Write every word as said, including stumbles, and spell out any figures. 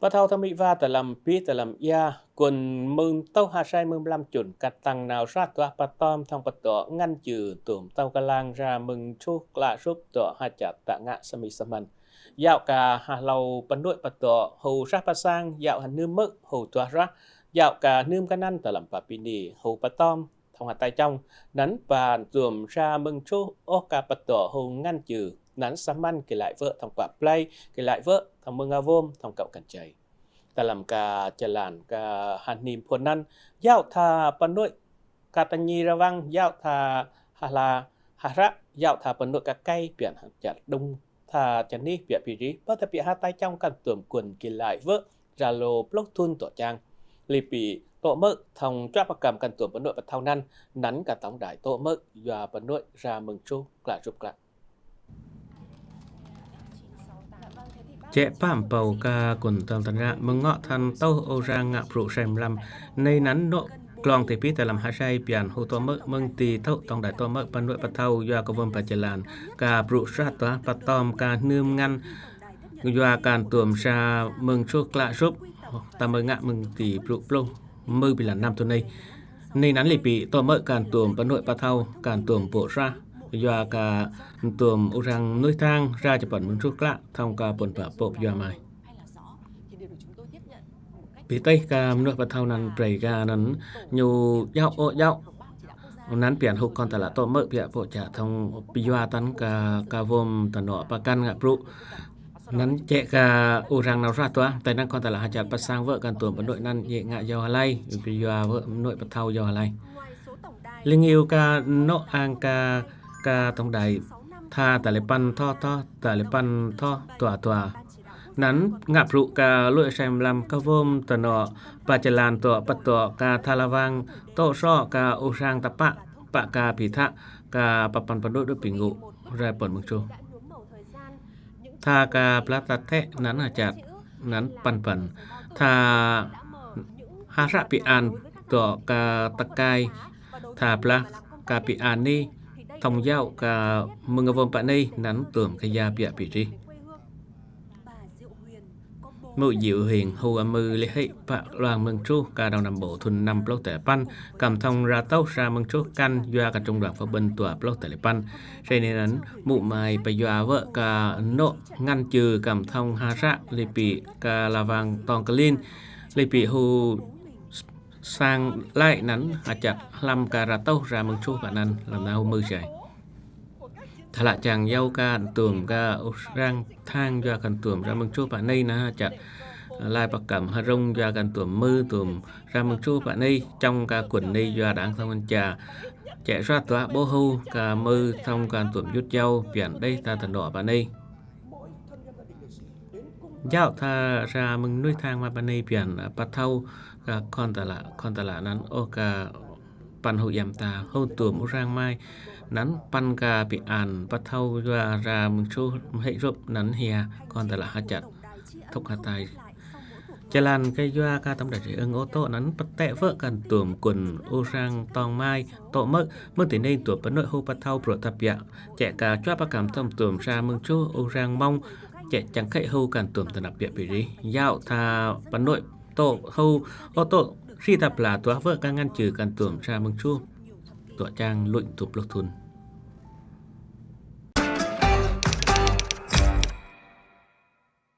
Pă thâo thâo mĭ va tơlăm pih tơlăm ia, kuôn mơng tâu ha sai mơng blam chŭn, kăt tăng nau sah tuah pă tơm thŏng pă tŏ ngăn chư tôm tâu kơlang ra mơng chuh klă sŭp tŏ ha chăt tă ngă sơmĭ sơmăn. Yau ka ha hlâo pơnuĕ pă tŏ hô sah pă sang, yau ha nưm mơ̆ hô tuah sah, yau ka nưm kơnăn tơlăm pă pini hô pă tơm thŏng ha tai chong, năn pă tuôm sa mơng chuh ôh ka pă tŏ hô ngăn chư, năn sơmăn kĭ lai vơ̆ thŏng pă play, kĭ lai vơ̆ thŏng mơng a vôm thŏng kăo kăn chai. Tơlăm ka jơlan ka ha hnĭm phŭn năn, yau tha pơnuĕ ka tơnyi rơwang, yau tha ha hla ha hră, yau tha pơnuĕ ka kai pian ha chăt đŭng tha chă nih piă phi rih, pă tha piă ha tai chong kăn tuôm kuôn kĭ lai vơ̆, ra lô plôh thŭn tŏ chang. Lipĭ tŏ mơ̆ thŏng chuă pă kăm kăn tuôm pơnuĕ pă thâo năn, năn ka tổng đài tŏ mơ̆ yua pơnuĕ ra mơng chuh klă sŭp klă. Jĕ păm pâu ka kuôn tơl tăn ră mơng ngŏ than tâu ôh rang ngă brŭ sai mlam. Nây năn nŏ klong tê pih tơlăm ha sai pian hô tŏ mơ̆ mơng ti thŏ tổng đài tŏ mơ̆ pơnuĕ pă thâo yua ka vơm pă jơlan ka brŭ sah tuah pă tơm ka nưm ngăn yua kăn tuôm sa mơng chuh klă sŭp, ta mơng ngă mơng ti brŭ plôh mơng pi lăn năm thŭn nây. Nây năn lipĭ tŏ mơ̆ kăn tuôm pơnuĕ pă thâo kăn tuôm pô sah yua ka tuôm ôh rang nuih thang ra chă păn mơng chuh klă thŏng ka pŭn pă pô yua mai. Pih têh ka mơnuih pă thâo năn prei ka năn ñu yau ôh yau. Năn pian hô kon tơlă tŏ mơ̆ piă pô chă thŏng pơyua tăn ka, ka vơm tơnŏ pă kăn ngă brŭ. Năn jĕ ka ôh rang nau sah tuah, tơl năn kon tơlă ha chăt pă sang vơ̆ kăn tuôm pơnuĕ năn jĕ ngă yau ha lai, pơyua vơ̆ mơnuih pă thâo yau ha lai. Lĕ ngiu ka nŏ ang ka, ka tổng đài tha tơlê păn tho tho, tơlê păn tho tua tua. Năn ngă brŭ ka lŭi sai mlam ka vơm tơnŏ pă jơlan tŏ pă tŏ ka tha la vang tŏ sŏ ka ôh rang tơpă, pă ka pih thă, ka pă păn pă đuĕ đuĕ pih ngŭ, rai păn mơng chuh. Tha ka pla ta thĕ năn ha chăt, năn păn păn. Tha ha hră pih ăn tŏ ka tơkai, tha pla ka pih ăn ni, thŏng yau ka mơng a vơm pă ni, năn tuôm ka ya piă pih rih. Mŭ Diệu Hiền hô a mưh lĕ hĕ pă luang mơng chuh ka Đông Nam Bộ thŭn năm plôh tơlê păn, kăm thŏng ra tâu sa mơng chuh kăn yua ka trung đoàn pháo binh tua plôh tơlê păn. Sai nây năn mŭ mai pơyua vơ̆ ka nŏ ngăn chư kăm thŏng ha hră lipĭ ka la vang tong kơlin, lipĭ hô sang lai năn ha chăt hlăm ka ra tâu ra mơng chuh pă năn lăm nau mưh sai. Tha la chang yau kăn tuôm ka ôh rang thang yua kăn tuôm ra mơng chuh pă ni năn ha chăt lai pă kăm ha rŭng yua kăn tuôm mưh tuôm ra mơng chuh pă ni chŏng ka kuôn ni yua đảng thông minh cha. Jĕ sah tuah bô hô ka mưh thŏng kăn tuôm yŭt yau pian đei ta tơnŏ pă ni. Yau tha ra mơng nuih thang ma pă ni pian pă thâo ka kon tơlă, kon tơlă năn ôh ka păn hô yăm ta hô tuôm ôh rang mai năn păn ka pih ăn pă thâo yua ra mơng chuh hĕ rŭp năn hia kon tơlă ha chăt thŏk ha tai. Jơlan ka yua ka tổng đài ri ưng ô tô năn pơtĕ vơ̆ kăn tuôm kuôn ôh rang tong mai tŏ mơ̆ mơng ti nây tuôm pơnuĕ hô pă thâo brŏ ta piă. Jĕ ka chuă pă kăm thŏng tuôm sa mơng chuh ôh rang mông jĕ chăng khĕ hô kăn tuôm tơnăp piă pih rih. Yau tha pơnuĕ tŏ hô ô tô ri ta pla tuah vơ̆ ka ngăn chư kăn tuôm sa mơng chuh tŏ chang lŭi tuôm plôh thŭn.